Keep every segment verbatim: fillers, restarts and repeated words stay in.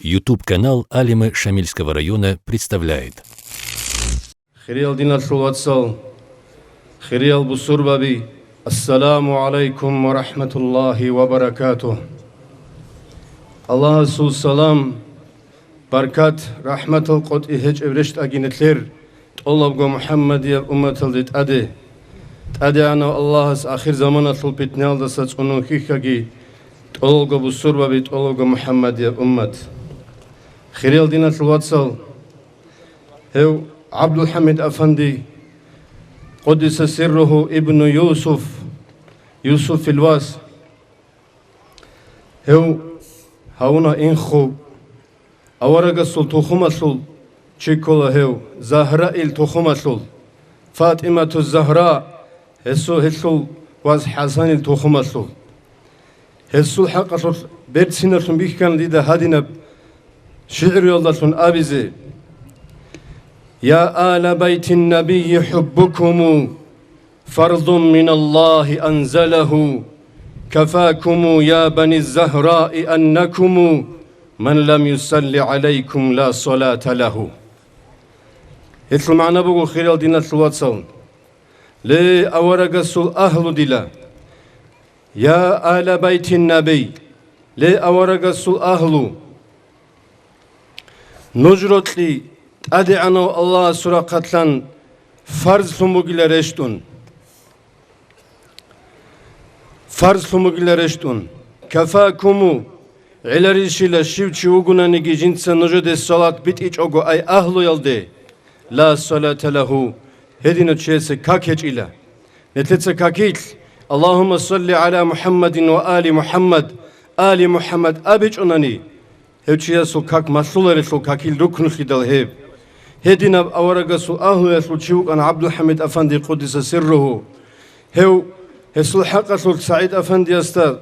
YouTube-канал Алимы Шамильского района представляет. Хириял диналъул вацал, хириял бусурбаби, ассаламу гӀалайкум ва рахӀматуллагьи ва баракатугь. Аллагьасул салам, баркат, рахӀматал къотӀи гьечӀеб рещтӀаги нилъер тӀолабго МухӀаммадияб умматалде тӀаде. ТӀадегӀанав Аллагьас ахирзаманалъул питнаялдаса цӀунун хьихьаги, тӀолабго бусурбаби, тӀолабго МухӀаммадияб уммат. Хириял диналъул вацал, гьев ГӀабдулхӀамид афанди, къуддиса сирругьу, ибну Юсуф, Юсуфил вас, гьев гьавуна инхъу, аварагасул тухумалъул чи ккола гьев, Загьраил тухумалъул, ФатӀимату Загьра, гьесул, гьелъул вас ХӀасанил тухумалъул. Гьесул хӀакъалъулъ берциналъун бихьана дида гьадинаб шигӀруялдалъун абизе: «Я ала байтин набийи хӀуббукуму фарзун миналлагьи анзалагьу, кафакуму я бани Загьраи аннакуму ман лам юсалли гӀалайкум ла салата лагьу». Гьелъул магӀна буго, хириял диналъул вацал: «Ле, аварагасул агьлу дила! Я ала байтин набий! Ле, аварагасул агьлу! Нуж рокьи ТӀадегӀанав Аллагьасул рахъалъан фарзлъун бугила рещтӀун. Фарзлъун бугила рещтӀун. Кафакуму, гӀеларищила щив чи вугонаниги жинца нужеде салат битӀичӀого ай агьлуялде, ла салата лагьу, гьединав чиясе как гьечӀила». Нилъеца какилъ: «Аллагьумма салли гӀала МухӀаммадин ва али МухӀаммад, али МухӀаммад» абичӀунани, гьев чиясул как малъуларелъул какил рукнулъидал гьеб. Гьединаб аварагасул агьлуялъул чи вукӀана ГӀабдулхӀамид афанди, къуддиса сирругьу. Гьев, гьесул хӀакъалъулъ СагӀид афандиясда,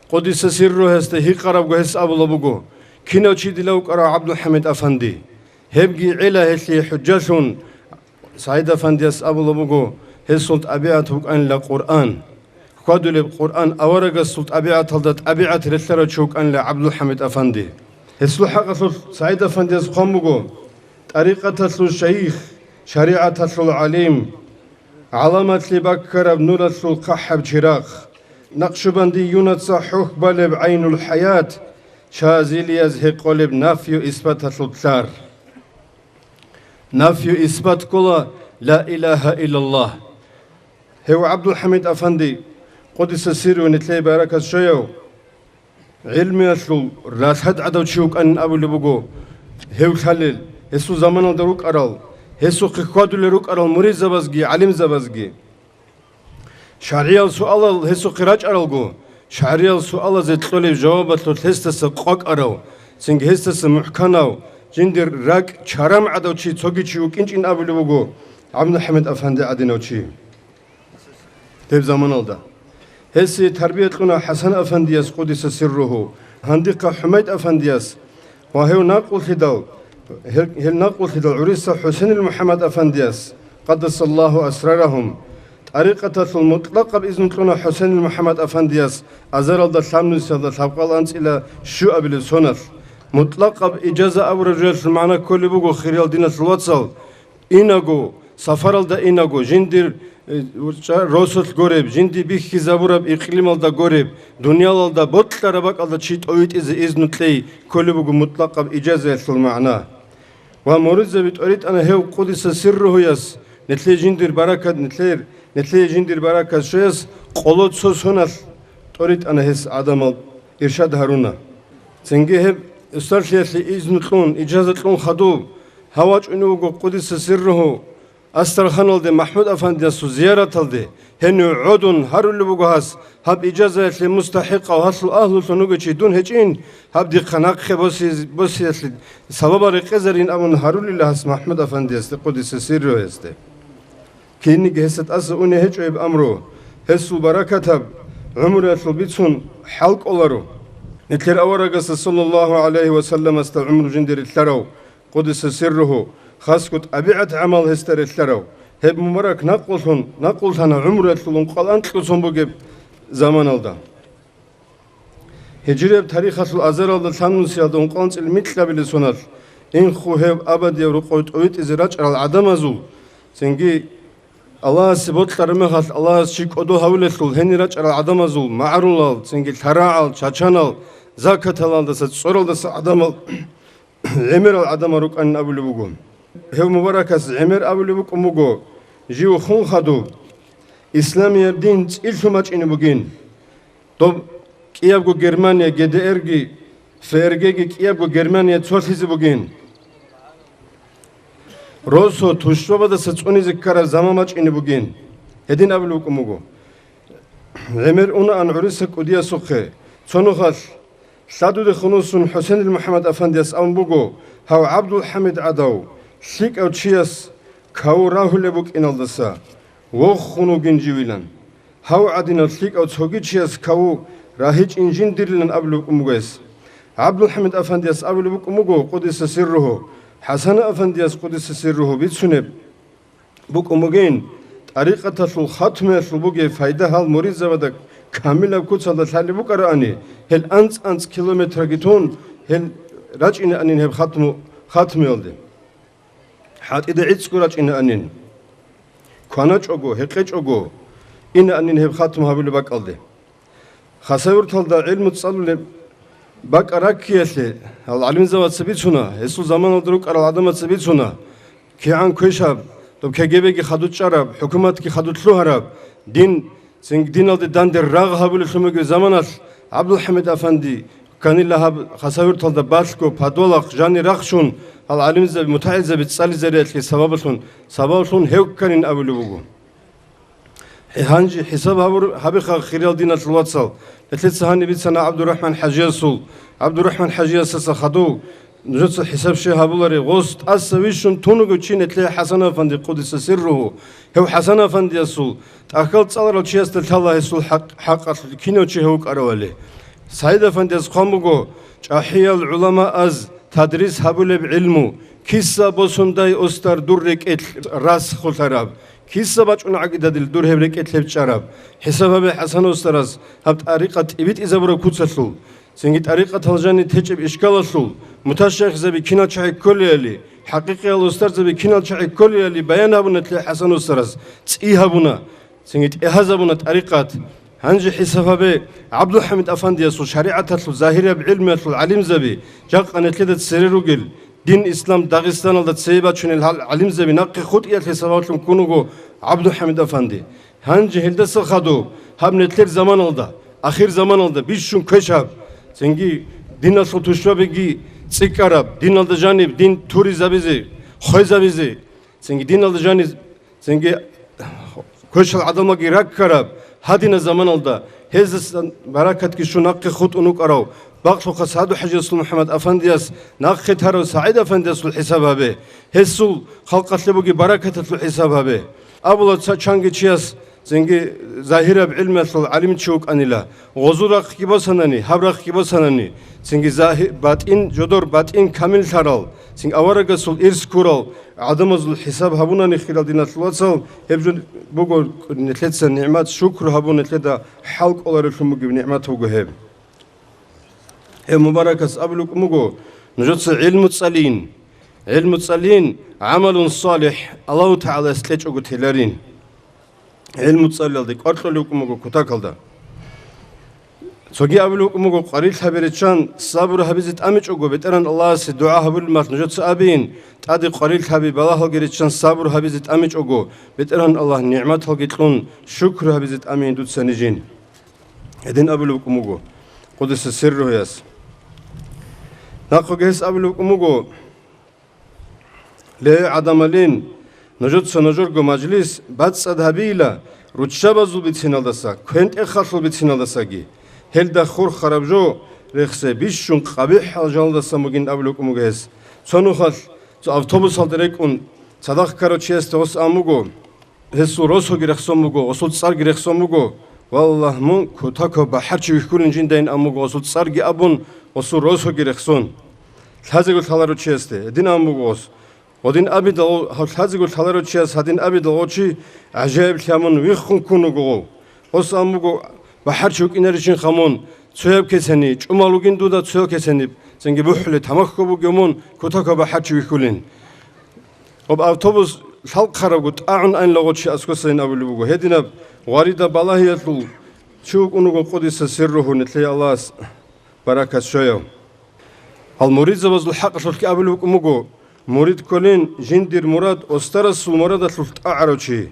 къуддиса сирругьу, гьесда гьикъарабго гьес абула буго: «Кинав чи дила вукӀарав ГӀабдулхӀамид афанди?» Гьебги гӀела гьелъие хӀужжалъун, СагӀид афандияс абула буго, гьесул тӀабигӀат вукӀанила Къуръан. Хьвадулеб Къуръан, аварагасул тӀабигӀаталда тӀабигӀат релълъарав чи вукӀанила ГӀабдулхӀамид афанди. Гьесул хӀакъалъулъ СагӀид афандияс хъван буго: «ТӀарикъаталъул шайих, шаригӀаталъул гӀалим, гӀаламатлъи баккараб нуралъул хъахӀаб чирахъ, накъшубандиюнаца хӀухь балеб гӀайнул хӀаят, шазилияз гьекъолеб нафью-исбаталъул лъар». Нафью-исбат ккола ла илагьа иллаллагь. Гьев ГӀабдулхӀамид афанди, къуддиса сирругьу, нилъее баракат щвеяв, гӀилмуялъул ралъад гӀадав чи вукӀанин абулеб буго гьев лъалел, гьесул заманалда рукӀарал, гьесухъе хьвадулел рукӀарал муридзабазги гӀалимзабазги. ШаргӀиял суалал гьесухъе рачӀаралго, шаргӀиял суалазе кьолеб жавабалъулъ гьесдаса къвакӀарав, цинги гьесдаса мухӀканав, жиндир ракӀ чарам гӀадав чи цоги чи вукӀинчӀин абулеб буго ГӀабдулхӀамид афанди гӀадинав чи. Гьеб заманалда гьесие тарбия кьуна ХӀасан афандияс, къуддиса сирругьу, гьандихъа ХӀумайд афандияс ва гьев накъуллъидал, гьел, гьел накъуллъидал гӀуриса ХӀусенил МухӀаммад афандияс, къаддасаллагьу асрарагьум, тӀарикъаталъул мутӀлакъаб изну кьуна ХӀусенил МухӀаммад афандияс азаралда лъабнусиялда лъабкъал анцӀила щуабилеб соналъ. МутӀлакъаб ижаза абураб жоялъул магӀна кколеб буго, хириял диналъул вацал, инаго, сафаралда инаго, жиндир, э, ча-, росулъ гореб, жинди бихьизабураб икълималда гореб, дуниялалда бокьараб бакӀалда чи тӀовитӀизе изну кьей кколеб буго мутӀлакъаб ижазаялъул магӀна. Ва муридзаби тӀоритӀана гьев къуддиса сирругьуяс, нилъее жиндир баракат, нилъер, нилъее жиндир баракат щвеяс къоло цо соналъ тӀоритӀана гьес гӀадамал иршад гьаруна. Цинги гьеб устарлъиялъе изну кьун, ижаза кьун хадуб, гьав вачӀунев вуго къуддиса сирругьу Астраханалде МахӀмуд афандиясул зияраталде, гьенив гӀодун гьарулеб буго гьас, гьаб ижазаялъе мустахӀикъав гьалъул агьлулъун вугев чи дун гьечӀин, гьаб дихъа нахъе босиз-, босиялъе сабабал рекъезарин абун гьарулила гьас МахӀмуд афандиясде, къуддиса сирругьуясде. Кинниги гьесда тӀаса уни гьечӀо гьеб амру, гьесул баракатаб гӀумруялъул бицун хӀал кӀоларо. Нилъер аварагасда саллаллагьу гӀалайгьи ва салламасда гӀумру жиндир рилълъарав, къуддиса сирругьу, хасго тӀабигӀат-гӀамал гьесда релълъарав, гьеб мубарак накъуллъун, накъуллъана гӀумруялъул ункъал анкьго сон бугеб заманалда. Гьижрияб тарихалъул азаралда лъабнусиялда ункъоялда анцӀила микьабилеб соналъ, инхъу гьев абадияб рокъове тӀовитӀизе рачӀарал гӀадамазул, цинги Аллагьасе бокьараб мехалъ Аллагьас чи кӀодо гьавулелъул гьенир рачӀарал гӀадамазул магӀарулал, цинги лъарагӀал, чачанал, закаталалдаса, цӀоралдаса гӀадамал, гӀемерал гӀадамал рукӀанин абулеб буго. Гьев мубаракас гӀемер абулеб букӀун буго, жив хун хадуб, исламияб дин цӀилъун бачӀине бугин. Доб кӀиябго Германия, ГДРги, ФРГги кӀиябго Германия цолъизе бугин. Росо тушбабадаса цӀунизе ккараб заман бачӀине бугин. Гьедин абулеб букӀун буго. ГӀемер унаан гӀуриса кӀудиясухъе. Цо нухалъ, лъадудехун вуссун, ХӀусенил МухӀаммад афандияс абун буго, гьав ГӀабдулхӀамид гӀадав лъикӀав чияс каву рагьулеб букӀиналдаса вохун вугин живилан. Гьав гӀадинав лъикӀав цоги чияс каву рагьичӀин жиндирилан абулеб букӀун буго гьес. ГӀабдулхӀамид афандияс абулеб букӀун буго, къудиса сирругьу, ХӀасан афандияс, къудиса сирругьу, бицунеб букӀун бугин, тӀарикъаталъул хатмуялъул бугеб пайда гьал муридзабада камилаб куцалда лъалеб букӀараани, гьел анцӀ-анцӀ километраги тун, гьел рачӀинаанин гьеб хатму-, хатмуялде. ХӀатӀида гӀицӀго рачӀинаанин. КваначӀого, гьекъечӀого инаанин гьеб хатму гьабулеб бакӀалде. Хасавюрталда гӀилму цӀалулеб бакӀа раккиялъе, гьал гӀалимзабаца бицуна, гьесул заманалда рукӀарал гӀадамаца бицуна, кигӀан квешаб, доб КГБ-ги хадуб чӀараб, хӀукуматги хадуб лъугьараб, дин, цинги диналде данде рагъ гьабулелъун бугеб заманалъ ГӀабдулхӀамид афанди кканила гьаб Хасавюрталда балъго, подвалахъ, жани рахчун, гьал гӀалимзаби, мутагӀилзаби цӀализариялъе сабаблъун, сабаблъун гьев кканин абулеб буго. Гьанже хӀисаб гьабур-, гьабиха, хириял диналъул вацал. Нилъеца гьаниб бицана ГӀабдурахӀман ХӀажиясул. ГӀабдурахӀман ХӀажиясаса хадув, нужеца хӀисаб щай гьабуларе, гъос тӀаса вищун тун вуго чи нилъее ХӀасан афанди, къудиса сирругьу. Гьев ХӀасан афандиясул тӀахьал цӀаларал чиясда лъала гьесул хӀакъ-, хӀакъалъулъ кинав чи гьев вукӀаравали. СагӀид афандияс хъван буго, чӀахӀиял гӀуламааз тадрис гьабулеб гӀилму киса босундай, устар, дур рекӀелъ расхулъараб? Киса бачӀун гӀакъидадил дур гьеб рекӀелъ гьеб чӀараб? ХӀисаб гьабе ХӀасан устарас гьаб тӀарикъат тӀибитӀизабураб куцалъул, цинги тӀарикъатал жани течӀеб ишкалалъул, муташайихзаби кинал чагӀи кколеали, хӀакъикъиял устарзаби кинал чагӀи кколеали баян гьабуна нилъее ХӀасан устарас, цӀи гьабуна, цинги тӀегьазабуна тӀарикъат. Гьанже хӀисаб гьабе, ГӀабдулхӀамид афандиясул шаригӀаталъул, загьирияб гӀилмиялъул гӀалимзаби, жакъа нилъеда цере ругел, дин ислам Дагъистаналда цее бачунел гьал гӀалимзаби нахъе хутӀиялъе сабаблъун ккун вуго ГӀабдулхӀамид афанди. Гьанже гьелдаса хадуб, гьаб нилъер заманалда, ахир заманалда бищун квешаб, цинги диналъул тушбабиги цӀикӀкӀараб, диналда жаниб дин туризабизе, хвезабизе, цинги диналда жаниб, цинги квешал гӀадамалги раккараб гьадинаб заманалда, гьездасан баракатги щун нахъе хутӀун вукӀарав бакълъухъа СагӀду ХӀажиясул МухӀаммад афандияс нахъе тарав СагӀид афандиясул хӀисаб гьабе, гьесул халкъалъе бугеб баракаталъул хӀисаб гьабе. Абула ца-, чанги чияс, цинги загьираб гӀилмиялъул гӀалимчи вукӀанила, гъозул рахъги босанани, гьаб рахъги босанани, цинги загьи-, батӀин, жодор батӀин камиллъарал, цинги аварагасул ирс ккурал гӀадамазул хӀисаб гьабунани, хирал диналъул вацал, гьеб жо буго нилъеца нигӀмат, шукру гьабун нилъеда хӀал кӀоларевлъун бугеб нигӀмат буго гьеб. Гьев мубаракас абулеб буго, нужеца гӀилму цӀалин. ГӀилму цӀалин, гӀамалун салихӀ, Аллагьу ТагӀалаялъ кьечӀого теларин. ГӀилму цӀалиялде кӀвар кьолеб букӀун буго кутакалда. Цоги абулеб букӀун буго, къварилъаби риччан сабур гьабизе тӀамичӀого, БетӀергьан Аллагьасе дугӀа гьабулеб мехалъ нужеца абейин, тӀаде къварилъаби, балагьалги риччан сабур гьабизе тӀамичӀого, БетӀергьан Аллагь нигӀматалги кьун, шукру гьабизе тӀамейин дуца нижин. Гьедин абулеб букӀун буго къуддиса сирругьуяс. Нахъеги гьес абулеб букӀун буго, Ле, гӀадамалин, нужеца нужерго мажлис бацӀцӀад гьабейила руччабазул бициналдаса, квен-тӀехалъул бициналдасаги. Гьелда хурхараб жо рехсе бищун къабихӀал жалдасан бугин абулеб букӀун буго гьес. Цо нухалъ цо автобусалда рекӀун цадахъ ккарав чиясда гъос абун буго, гьесул росоги рехсон буго, гъосул цӀарги рехсон буго. Валлагь, мун кутакав бахӀарчи вихьулин жиндайин абун буго гъосул цӀарги абун, гъосул росоги рехсон. Лъазего лъаларо чиясде, гьедин абун буго гъос. Гъодин абидал, гьав лъазего лъаларо чияс гьадин абидал, гъов чи гӀажаиблъи гьамун виххун ккун вуго гъов. Гъос абун буго, бахӀарчи вукӀинарищинха мун, цояб кесани, чӀумал вугин дуда цоял кесани, цинги бухӀулеб тамахьго бугев мун, кутакаб бахӀарчи вихьулин. Гъоб автобус лъалхъарабго тӀагӀун айнлаго чи аскосайин абулеб буго. Гьединаб гъваридаб балагьиялъул чи вукӀун вуго къудиса сирругьу, нилъее Аллагьас баракат щвеяв. Гьал муридзабазул хӀакъалъулъги абулеб букӀун буго, мурид кколин жиндир мурад устарасул мурадалъулъ тӀагӀарав чи.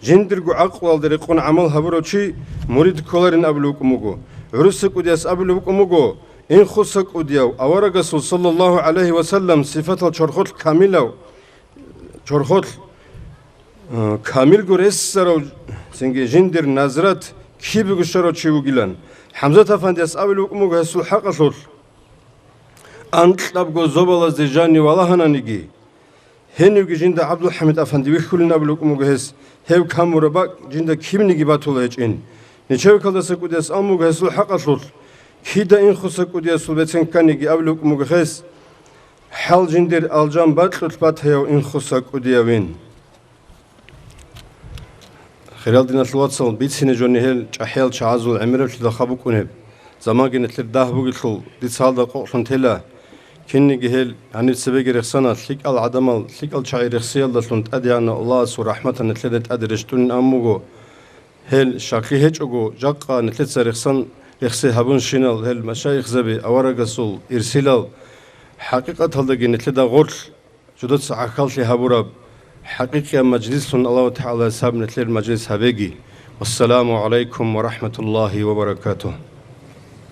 Жиндирго гӀакълуялда рекъон гӀамал гьабурав чи мурид кколарин абулеб букӀун буго. ГӀурусакӀудияс абулеб букӀун буго, инхусакӀудияв, аварагасул саллаллагьу гӀалайгьи ва саллам сифатал чорхолъ камилав, чорхолъ, э, камилго ресарав, цинги жиндир назрат кибего щварав чи вугилан. ХӀамзат афандияс абулеб букӀун буго гьесул хӀакъалъулъ, анкьабго зобалазде жанив валагьананиги, гьенивги жинда ГӀабдулхӀамид афанди вихьулин абулеб букӀун буго гьес, гьев камураб бакӀ жинда кибниги батула гьечӀин. Нечевкалдаса кӀудияс абун буго гьесул хӀакъалъулъ, кида инхусакӀудиясул бецин кканиги абулеб букӀун буго гьес, хӀал жиндир алжан бакьулъ батаяв инхусакӀудиявин. Хириял диналъул вацал, бицине жони гьел чӀахӀиял чагӀазул гӀемералъидал хаб букӀунеб. Заманги нилъер дагь бугелъул, дица гьалда къокълъун тела. Кинниги гьел гьаниб цебеги рехсана, лъикӀал гӀадамал, лъикӀал чагӀи рехсиялдалъун ТӀадегӀанав Аллагьасул рахӀматан нилъеда тӀаде рещтӀунин абун буго. Гьел щаклъи гьечӀого, жакъа нилъеца рехсан, рехсей гьабунщинал гьел машайихзаби, аварагасул ирсилал, хӀакъикъаталдаги нилъеда гъорлъ, жудаца гӀахьаллъи гьабураб хӀакъикъияб мажлислъун Аллагьу ТагӀалас гьаб нилъер мажлис гьабеги. Вассаламу гӀалайкум ва рахӀматуллагьи ва баракатугь.